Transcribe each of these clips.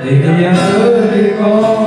လံာ်ကယၤသၢ လံာ်ကီၢ်ဖီလာ် ကညီကလုာ်, ဘၣ်မနုၤတအိၣ်ဒီးသးသမံသမိးလဲၣ်, နီၢ်တယၢ်တအိၣ်ဒံးဘၣ်, ကရၢမိၢ်သၣ်တအိၣ်ဒံးဘၣ်, အတၢ်ဆိကမိၣ်တဖၣ် တကြၢးဘၣ်ဘၣ် ကြၢးလၢ အိၣ်က့ၤတမံၤဃီလံ. ဘၣ်ဆၣ်တနံၤဃီအံၤအပူၤ ယပှၤကလုာ် ဘၣ်မနုၤတအိၣ်ဒီးသးသမံသမိးလဲၣ်, နီၢ်တယၢ်တအိၣ်ဒံးဘၣ်, ကရၢမိၢ်သၣ်တအိၣ်ဒံးဘၣ်, အတၢ်ဆိကမိၣ်တဖၣ် ပကြၢးဘၣ်က့ၤ အိၣ်ထီ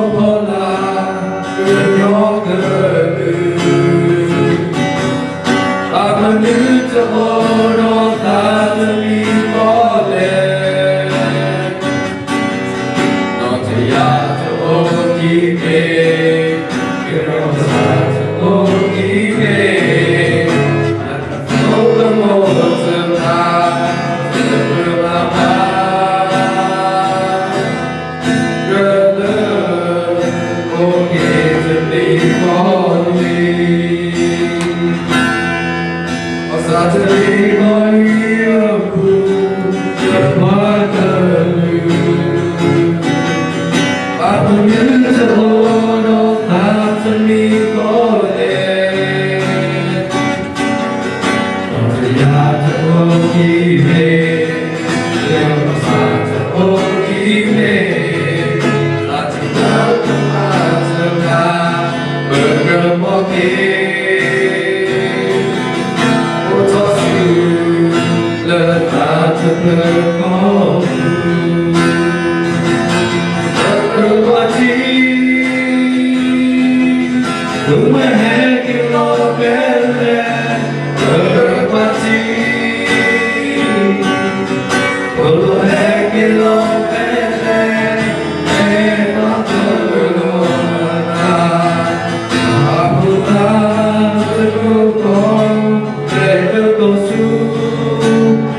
ၣ်ဆူ လၢ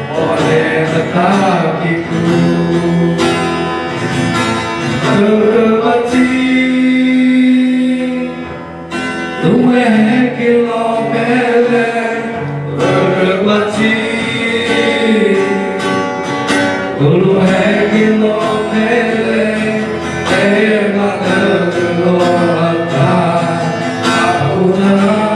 သးတဖျၢၣ်ဃီပူၤ, ပကြၢးဘၣ်ထံ သုးဝဲဟဲက့ၤလီၤဖဲလဲၣ်, ပကြၢးဘၣ်ထံ သိၣ်လိဟဲက့ၤလီၤဖဲလဲၣ်, ဖဲပှၤတၢၢ်လီၤအသး, အဖိသၣ်တကီၢ် လဲၤဒိၣ်ဒိၣ်ဆူ ပီၣ်လဲၣ်အသးကံၢ်ပူၤ, ပကြၢးဘၣ်ထံ သုးဝဲဟဲက့ၤလီၤဖဲလဲၣ်, ပကြၢးဘၣ်ထံ သိၣ်လိဟဲက့ၤလီၤဖဲလဲၣ်, ဖဲပှၤတၢၢ်လီၤအသး, အဖိသၣ်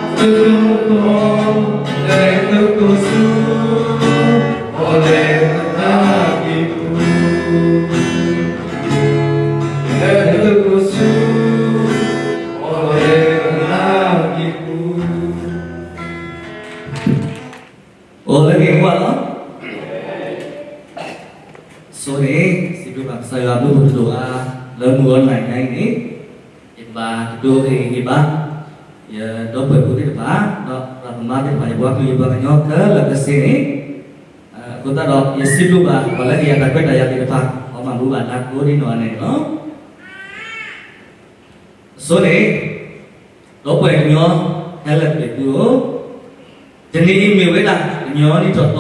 တကီၢ် လဲၤဒိၣ်ဒိၣ်ဆူ ပီၣ်လဲၣ်အသးကံၢ်ပူၤ, လဲၤဒိၣ်ဒိၣ်ဆူ ပီၣ်လဲၣ်အသးကံၢ်ပူၤ, အိၣ်လၢက့ၤကွၢ်လီၤ. ဆိန့ၣ် စံးဘျုးဘၣ်ကစၢ်ယွၤအဘျုးဖးဒိၣ်အါ လၢမုၢ်ဂီၤနၤအံၤန့ၣ် ယကဘၣ်ကတိၤက့ၤဂ့ၤဘၣ် ယဒီပုၢ်ဝဲၢ်ဖိသ့ၣ်တဖၣ် ဒီးပှၤကမါသ့ၣ်တဖၣ် ယပှၤကလုာ်ယပှၤကညီခဲလၢာ်ခဲဆ့န့ၣ်, အဃိသတးဒီး ယစံးဘျုးဘၣ် ပှၤလၢကယၤတၢ်ခွဲးတၢ်ယာ်သ့ၣ်တဖၣ် ပှၤမၤဘူၣ်ဘၣ်တၢ်ကိးဒ်နီၢ်ဂၤဒဲးန့ၣ်လီၤ. အဆိန့ၣ် ဒီပုၢ်ဝဲၢ်ကညီ ဟဲလၢပျၢၤသုဧၢ, တနံၤအံၤမ့ၢ်ဝဲဒၣ် ကညီနံၣ်ထီၣ်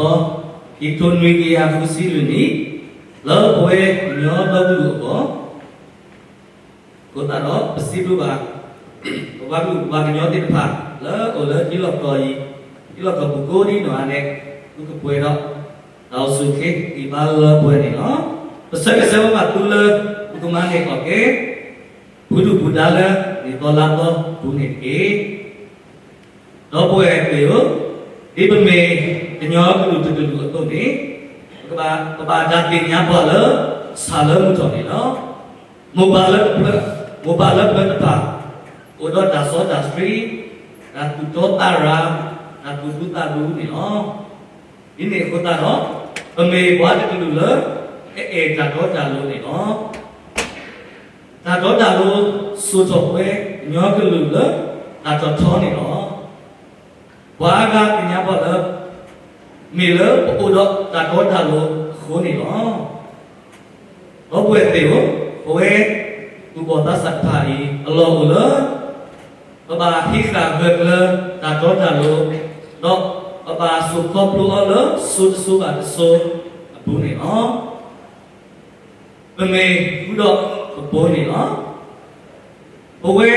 သီ ခံကထိနွံကယၤဃုဆံလွံၢ်နံၣ် လၢပဝဲကညီဒီကလုာ်အဂီၢ်, အဃိသတးဒီး ပစံးဘျုးဘၣ် ပပှၤကလုာ်ပပှၤကညီသ့ၣ်တဖၣ် လၢအအိၣ်လၢထံလီၢ်ကီၢ်အံၤ, ထံလီၢ်ကီၢ်ပူၤကိးဒ်နီၢ်ဂၤဒဲး သုကပှဲၤဒီး တၢ်အိၣ်ဆူၣ်အိၣ်ချ့ ဂံၢ်ဘါလၢပှဲၤန့ၣ်လီၤ. ပဆၢဂ့ၤဆၢဝါဘၣ်သုလၢ သုကမၤန့ၢ်အီၣ်ကဲ ဖုဒူၣ်ဖုဒါလၢနံၣ်သီလါသီပူၤန့ၣ်တက့ၢ်. ဒီပုၢ်ဝဲၢ်သ့ၣ်ဧၢ, ဒ်ပမ့ၢ်ကညီကလုာ်တကလုာ်အသိးန့ၣ်, ပကဘၣ် ပဘၣ်တၢ်သ့ၣ်ညါပှၤလၢ ဆၣ်လၢမုၢ်ထီၣ်န့ၣ်လီၤ. မိၢ်ပၢ်လၢတဖျၢၣ်, မိၢ်ပၢ်လၢပျၢၤတဖၣ် အိၣ်ဒီးတၢ်စီတၢ်ဆှံ, တၢ်သူၣ်တီသးရၤ, တၢ်သူၣ်ဒူသးဒူန့ၣ်လီၤ. ဒ်န့ၣ်အဃိသတးဒီး ပမ့ၢ်ပှၤတကလုာ်လၢ အအဲၣ်တၢ်တီတၢ်လိၤန့ၣ်လီၤ. တၢ်တီတၢ်လိၤ စိာ်ထီၣ်ပဝဲ ကညီကလုာ်လၢ တၢ်ထီၣ်ထီန့ၣ်လီၤ. ပှၤအါဂၤသ့ၣ်ညါဘၣ်လၢ မ့ၢ်လၢပအိၣ်ဒီးတၢ်တီတၢ်လိၤအဃိန့ၣ်လီၤ. ဒီပုၢ်ဝဲၢ်သ့ၣ်ဧၢ, ပဝဲသူၣ်ဘီၣ်သးစၢ်တဖၣ်အံၤ အလီၢ်အိၣ်လၢ ပဘၣ်ဟံးဃာ်ဂၢၢ်ကျၢၤတၢ်တီတၢ်လိၤ, ဒီးပဘၣ်စိာ်ခီဖျိအီၤလၢစိၤတစိၤဘၣ်တစိၤအပူၤန့ၣ်လီၤ. ပမ့ၢ်ဃုာ်ဒီးပပိာ်န့ၣ်လီၤ. ပဝဲ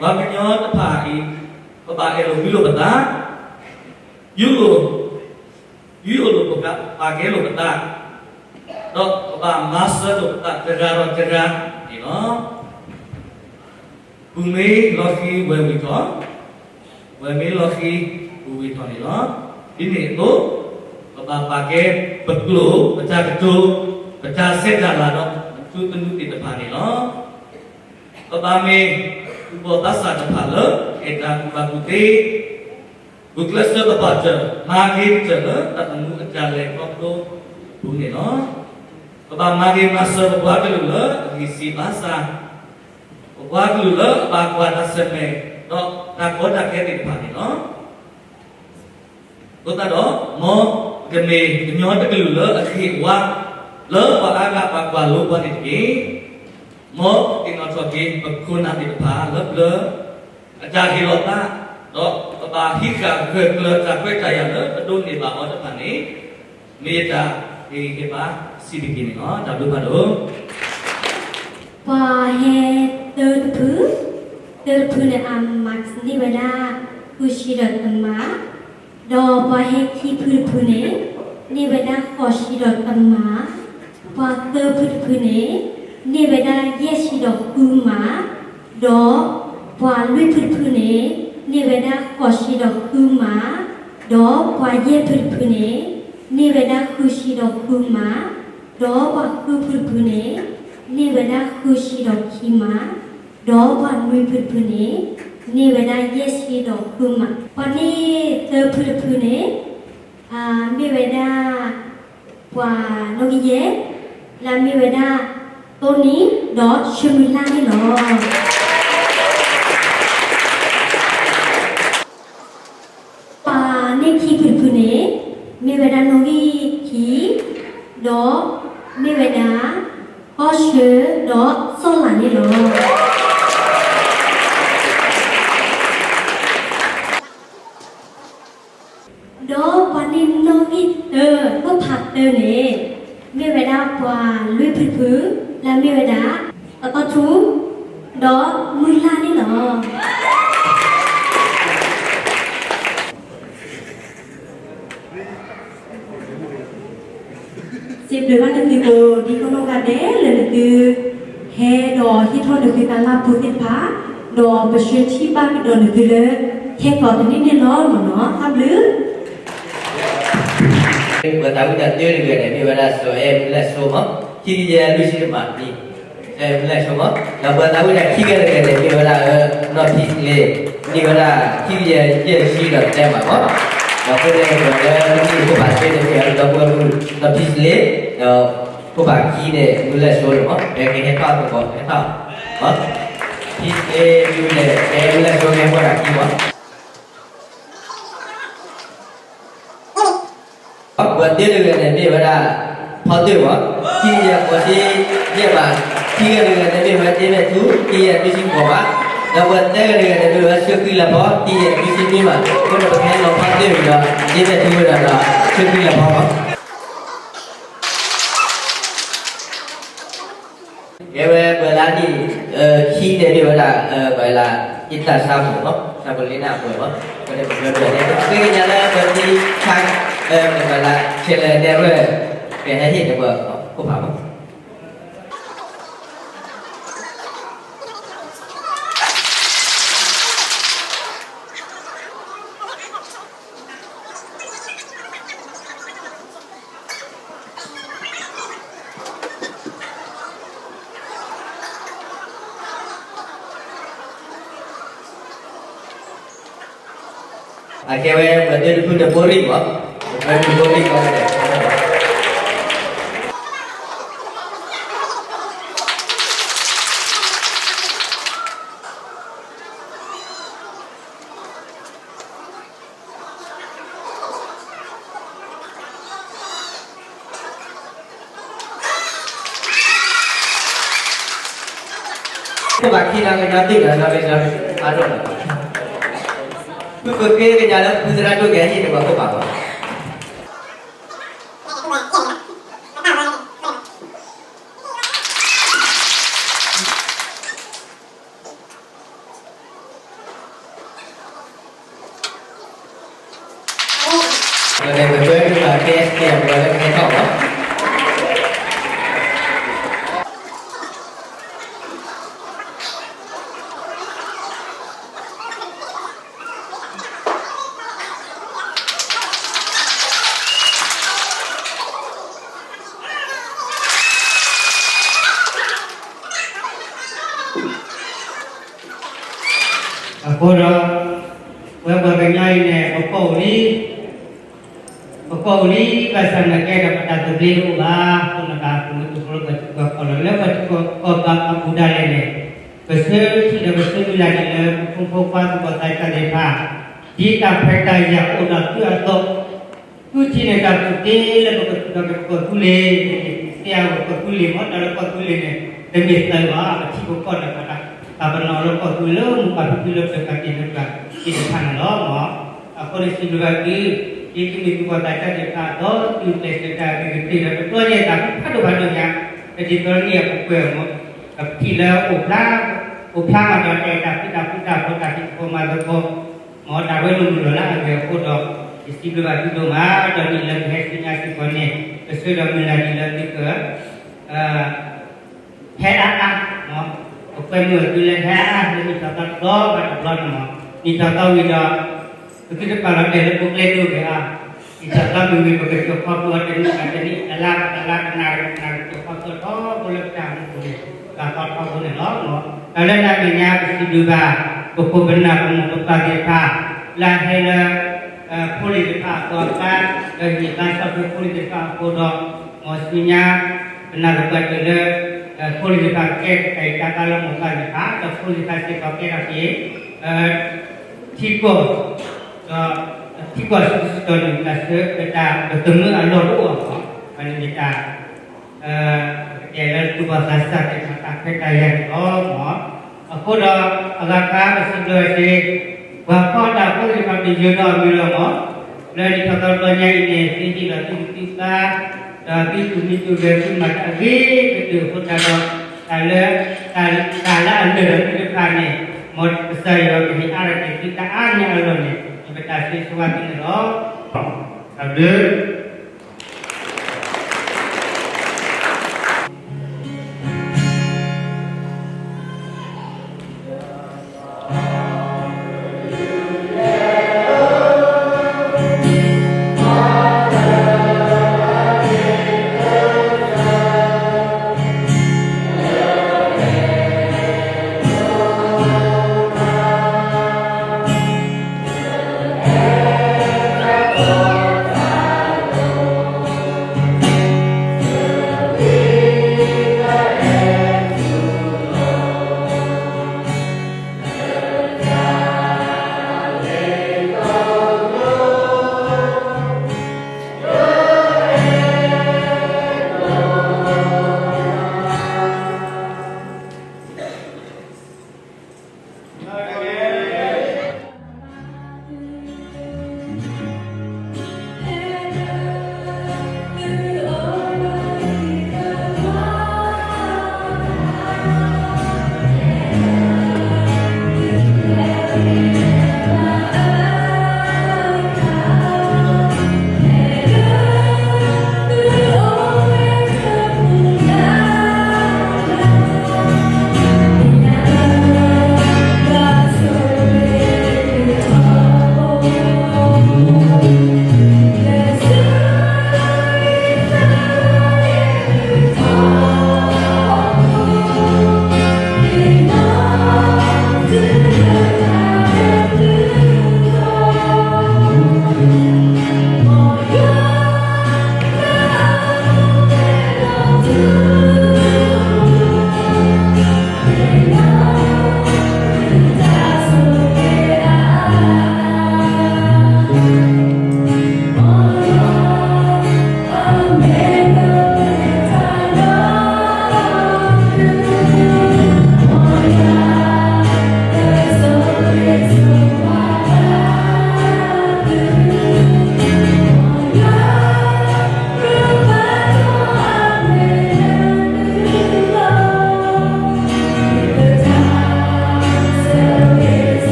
ပှၤကညီတဖၣ်အံၤ ပဘၣ်အဲၣ်လိာ်ကွံလိာ်ပသး, ယူးလိာ်, ယူးယီၣ်လိာ်ပသး, ပာ်ကဲလိာ်ပသး, ဒီးပဘၣ်မၤစၢၤလိာ်ပသးတဂၤဒီးတဂၤန့ၣ်လီၤ. ပုၢ်မ့ၢ်လီၤဃံၤဝဲၢ်ဝံၣ်ထီၣ်, ဝဲၢ်မ့ၢ်လီၤဃံၤပုၢ်ဝံၣ်ထီၣ်န့ၣ်လီၤ. ဒ်န့ၣ်အသိး ပဘၣ်ပာ်ကဲပကျိာ် ပတၢ်ကတိၤ ပတၢ်ဆဲးတၢ်လၤဒီး ပသုသနူသ့ၣ်တဖၣ်န့ၣ်လီၤ. ပဘၣ်မ့ၢ်သူၣ်ဘီၣ်သးစၢ်တဖၣ်လၢ အဲၣ်တၢ်ကူၣ်ဘၣ်ကူၣ်သ့, ဂုာ်ကျဲးစၢးပဘၣ်တၢၢ် မၤဂ့ၤကတၢၢ်လၢတၢ်သမူအတၢ်လဲၤခီဖျိအပူၤန့ၣ်လီၤ. ပဘၣ်မၤဂ့ၤမၤစၢၤပပှၤကလုာ်လၢအဂံၢ်စၢ်ဘါစၢ်, ပပှၤကလုာ်လၢအဘၣ်ကွၢ်တၢ်ဆၢၣ်မဲာ် ဒီးတၢ်ကီတၢ်ခဲသ့ၣ်တဖၣ်န့ၣ်လီၤ. အဃိသတးဒီး မ်ပကမ့ၢ်ကညီတကလုာ်လၢအဂ့ၤအဝါ လၢပှၤအါဂၤဘၣ်ကွၢ်လိပှၤန့ၣ်တက့ၢ်. မ်ပသ့ၣ်နီၣ်ထီၣ်က့ၤပခိၣ်နၢ်သ့ၣ်တဖၣ်လၢပျၢၤ အတၢ်ဟ့ၣ်လီၤသး, ဒီးပဘၣ်ဟံးဃာ်ဂၢၢ်ကျၢၤတၢ်ခွဲးတၢ်ယာ်လၢပဒိးန့ၢ်ဘၣ်အီၤတဖၣ်န့ၣ် မ့ၢ်ယတၢ်ဟ့ၣ်ဂံၢ်ဟ့ၣ်ဘါစံးဘျုးက့ၤန့ၣ်လီၤ. တၢ်ဘျုးဖးဒိၣ်. ပှၤဟဲသၢတဖု, သၢတဖုန့ၣ် အမးန့ၢ်ဝဲဒၣ် ဃုဆံဒီးတမး, ဒီးပှၤဟဲခံဖုတဖုန့ၣ် န့ၢ်ဝဲဒၣ်ဃိးဆံဒီးတမး, ပှၤသၢဖုတဖုန့ၣ် န့ၢ်ဝဲဒၣ်ယဲၢ်ဆံဒီးဃုမး, ဒီးပှၤလွံၢ်ဖုတဖုန့ၣ် န့ၢ်ဝဲဒၣ်ဃိးဆံဒီးဃုမး, ဒီးပှၤယဲၢ်ဖုတဖုန့ၣ် န့ၢ်ဝဲဒၣ်ဃုဆံဒီးဃုမး, ဒီးပှၤဃုဖုတဖုန့ၣ် န့ၢ်ဝဲဒၣ်ဃုဆံဒီးခံမး, ဒီးပှၤနွံဖုတဖုန့ၣ် န့ၢ်ဝဲဒၣ်ယဲၢ်ဆံဒီးဃုမး, ပှၤန့ၢ်သၢဖုတဖုန့ၣ် မ့ၢ်ဝဲဒၣ် ပှၤနီၣ်ဂံၢ်ယဲၢ် လၢအမ့ၢ်ဝဲဒၣ် တိနံၤ ဒီးဆၢမုၢ်လၢ်န့ၣ်လီၤ. ပှၤန့ၢ်ခံဖုတဖုန့ၣ် မ့ၢ်ဝဲဒၣ်နီၣ်ဂံၢ်ခံ, ဒီးမ့ၢ်ဝဲဒၣ် ကီၢ်ဆၢ ဒီးစီၣ်လးန့ၣ်လီၤ. ဒီးပှၤန့ၢ်နီၣ်ဂံၢ်တၢ ဖိဖးတၢန့ၣ် မ့ၢ်ဝဲဒၣ်ပှၤလွံၢ်ဖုတဖု လၢအမ့ၢ်ဝဲဒၣ် သီထူ ဒီးမုၢ်လၢ်န့ၣ်လီၤ. စံးဘျုးဘၣ်နသုကိးဒံကိးနီၢ်ဂၤဒဲးလၢနသု ဟဲဒီးဟ့ၣ်ထီၣ်နသုတၢ်လၢ်ပူၤသ့ၣ်တဖၣ်, ဒီးပဆၢထံၣ်ဘၣ်ကဒီးနသုလၢ ခဲကိာ်တနံၣ်န့ၣ်လီၤမ့ၢ်နီၤ. တၢ်ဘျုး ပှၤသးဝံၣ်တၢ်တၢတဂၤန့ၣ် မ့ၢ်ဝဲဒၣ်စီၤအဲၣ်မုၢ်လဲၣ်စိမး, ခံကယၤလွံၢ်ဆံတမးန့ၣ် အဲၣ်မုၢ်လဲၣ်စိမး, ဒီးပှၤသးဝံၣ်တၢ်ခံဂၤတဂၤန့ၣ် မ့ၢ်ဝဲဒၣ်နီၢ်ဖံးစလ့, န့ၢ်ဝဲဒၣ် ခံကယၤယဲၢ်ဆံဒီးတမးမး, ဒီးအဃိန့ၣ် ပှၤလၢမ့ၢ်ဖိဖးတၢန့ၣ် မ့ၢ်ဝဲဒၣ်ဒီပုၢ်ဝဲၢ်မုၣ် နီၢ်ဖံးစလ့, ဒီးဖိဖးခံန့ၣ် မုၢ်လဲၣ်စိန့ၣ်မး, ပကဟဲထီၣ်သကိး ဟဲထီၣ်, ဖံးစလ့မုၢ်လဲၣ် အဲၣ်မုၢ်လဲၣ်စိ ကဟဲထီၣ်တၢ်ခံမး ပှၤတၢတဂၤန့ၣ်မ့ၢ်ဝဲဒၣ် ဖီတၢၢ်မး, ခံကယၤဃိးဆံယဲၢ်မး, ခံဂၤတဂၤန့ၣ်မ့ၢ်ဝဲဒၣ် ဒ့မဲာ်ထူ, ခံကယၤလွံၢ်ဆံဃိးမး, ဒီးပှၤသၢဂၤတဂၤန့ၣ်မ့ၢ်ဝဲဒၣ် ဆၢဃံလၤဖီ, ခံကယၤလွံၢ်ဆံနွံမး, အဃိန့ၣ် ပကဟဲလီၤဖီတၢၢ်ဝံၤဒီး ဒ့မဲာ်ထူဝဲဒၣ်ဒီး ဆၢဃံလၤဖီမး ကဲဝဲပှၤလၢနံၣ်ခံန့ၣ်မ့ၢ်ဝဲဒၣ် ပှၤလၢ အ့တၢ်ဆါဖိမး, ဆါဖိလ့နၢ်အပှဲၤမး, အဃိန့ၣ် ပကပှဲၤန့ၣ် ပဃ့ကညးလၢပသံဆါ ပှၤလၢ ဆဲးလဲၤနဲၣ်ရွဲၣ် ကဟဲဟ့ၣ်န့ၢ်ပှၤခိၣ်ဖးမး အကဲဝဲ ပှၤတၢတဖုန့ၣ် ဘိရံၣ်မး, ပှၤတၢတဖုဘိရံၣ်မး ခိၣ်ဖးခံန့ၣ် ကညီသ့ၣ်ညါလီၤ လီၤ အါဒိၣ်လီၤ, ဖုပဃ့ကညးလၢဖုသရၣ်ဒိၣ်ကဟဲဟ့ၣ်န့ၢ်ပှၤခိၣ်ဖးမး ပကကွဲမုာ်ဘၣ် ကဲစကဲး ပှၤလၢကဟဲထီၣ်မး အဃိဒီး ပဝဲပှၤကညီအံၤန့ၣ် ပကိးအိၣ်လံ, ပကိးအိၣ်လံ ဘၣ်ဆၣ်နာ်က့ဒီး ပတၢ်သဘျ့တအိၣ်ဘၣ်, အဃိန့ၣ် ပဟးပူၤဝဲပ ကီၢ်ပၤအပူၤဒၣ်လဲာ်န့ၣ်, ပဆၢထံၣ်ဒီးပဆၢမုၢ်လၢ်ဒ်လၢ ပဖိမုၣ်ဖိခွါသူၣ်ကီၢ်သးစၢ်သ့ၣ်တဖၣ်, ဒ်တၢ်ခွဲးတၢ်ယာ်အိၣ်ဒီးသုအသိး, ဃုထံၣ်န့ၢ်တၢ်ကူၣ်သ့လၢပကသူၣ်ထီၣ်က့ၤပကီၢ်သူလ့ၤ, သ့ၣ်ညါပကီၢ်သူလ့ၤမ့ၢ် တၢ်လၢကီၢ်သူလ့ၤန့ၣ် တမ့ၢ်သၢဘၣ်, ပထံပကီၢ်ဒီးပတၢ်ပာ်ပနီၣ်လၢကီၢ်သူလ့ၤလၢ မိၢ်ပၢ်ဖံဖုလၢပတၢ်ပာ်တ့ၢ်လၢပှၤသ့ၣ်တဖၣ်န့ၣ်လီၤ. အဃိန့ၣ်စံးဘျုးဘၣ်သု, ဒ်သုမ့ၢ်သူၣ်ကီၢ်သးစၢ်သ့ၣ်တဖၣ်အသိး သုကျဲးစၢးတၢ်ဂ့ၤကတၢၢ်ဒီး တဘျီညါအံၤ တၢ်ဖးဒိၣ်ဖးဒိၣ်ညါ, တဒ်သိးန့ၣ်အပူၤကွံာ်အဂီၢ်, ပထံၣ်လၢ အိၣ်ဖျါမးဒီးတၢ်အဲၣ်တၢ်ကွံတၢ်ဃူတၢ်ဖိး တၢ်ဖံးသကိးမၤသကိး မ်တၢ်ဝဲလိာ်မုာ်လီၤလၢအဂ့ၤအဃိဒီး, ယစံးဘျုးဘၣ်သုဒိၣ်မး, ဒီးနံၣ်လၢကဟဲဆူညါစ့ၢ်ကီးန့ၣ်, ပဆၢဒီးမုၢ်လၢ်ဒ်လၢသုက ဟဲအါအါ, ပကွဲမုာ်သုလၢဟဲအါအါ လၢနံၣ်ထီၣ်သီတဘျီဘၣ်တဘျီန့ၣ်မး, နံၣ်ထီၣ်သီဝံၤဒီး ပသုတပာ်လီၤတဲာ်လၢပကျဲဒိၣ်က့ၤအါ, နံၣ်ထီၣ်သီမ့ၢ်ဝံၤ ပကကၠီၣ်ခီဖျိအီၤတနံၣ်ဘၣ်တနံၣ် တလါဘၣ်တလါ တနၤဘၣ်တနၤ ကကၠီၣ်ခီဖျိထီဘိလၢပတၢ်မူပူၤန့ၣ်, တၢ်သီထီဘိန့ၣ်လီၤ. တၢ်လၢတၢ်မဲာ်ညါ ပစံးဘျုးဘၣ် ပခိၣ်ပနၢ်ပမိၢ်ပပၢ်သ့ၣ်တဖၣ် လၢအဟဲလၢ ဖိလံၤတဖၣ်အဃိအပၢ်, ဒီးဟ့ၣ်သါဆီၣ်ထွဲဖိလံၤသ့ၣ်တဖၣ်အဃိဒီး, မ်ဆူညါ ပနၢ်ပၢၢ်တုၤလၢ ဖိလံၤသ့ၣ်တဖၣ်ကဲတၢ်အံၤတၢ်သီလၢမိၢ်ပၢ်သ့ၣ်တဖၣ် ဒီးဖိလံၤသ့ၣ်တဖၣ်စ့ၢ်ကီးကဲထီၣ်က့ၤ ထံကီၢ်, ဒီးထံကီၢ်ဆူကစတီၤန့ၣ် တၢ်ဆၢကတီၢ်ပတမုာ်အလီၢ်တအိၣ်အဂီၢ်, မ့ၢ်တၢ် ပကတဲလၢသူၣ်ကီၢ်သးစၢ်သ့ၣ်တဖၣ်တၢ်ခွဲးတၢ်ယာ်န့ၣ်လီၤ. အဃိဒီး အဂၤခါပစံးဘျုးစ့ၢ် ပှၤဖီတၢ်ဖိသ့ၣ်တဖၣ် ပယၢၤဒီးအမုာ်လီၤမး, လၢနံၣ်ထီၣ်သီတဘျီညါအံၤန့ၣ် သုဟ့ၣ်လီၤသုကသံၣ်သါ, ဒီးသုသူၣ်မံသူၣ်ဂဲၤ သုမၤတၢ်အဂ့ၤကတၢၢ်အဃိသတးဒီး, တၢ်လၢ တၢ်လၢအလၢာ်ဒီးသုတဖၣ်န့ၣ်, မ်ကစၢ်ယွၤကဟ့ၣ်အါထီၣ်က့ၤသုတၢ်အါန့ၢ်အလီၢ်န့ၣ် ပတၢ်ဆိၣ်ဂ့ၤဆိၣ်ဝါသုန့ၣ်လီၤ. တၢ်ဘျုး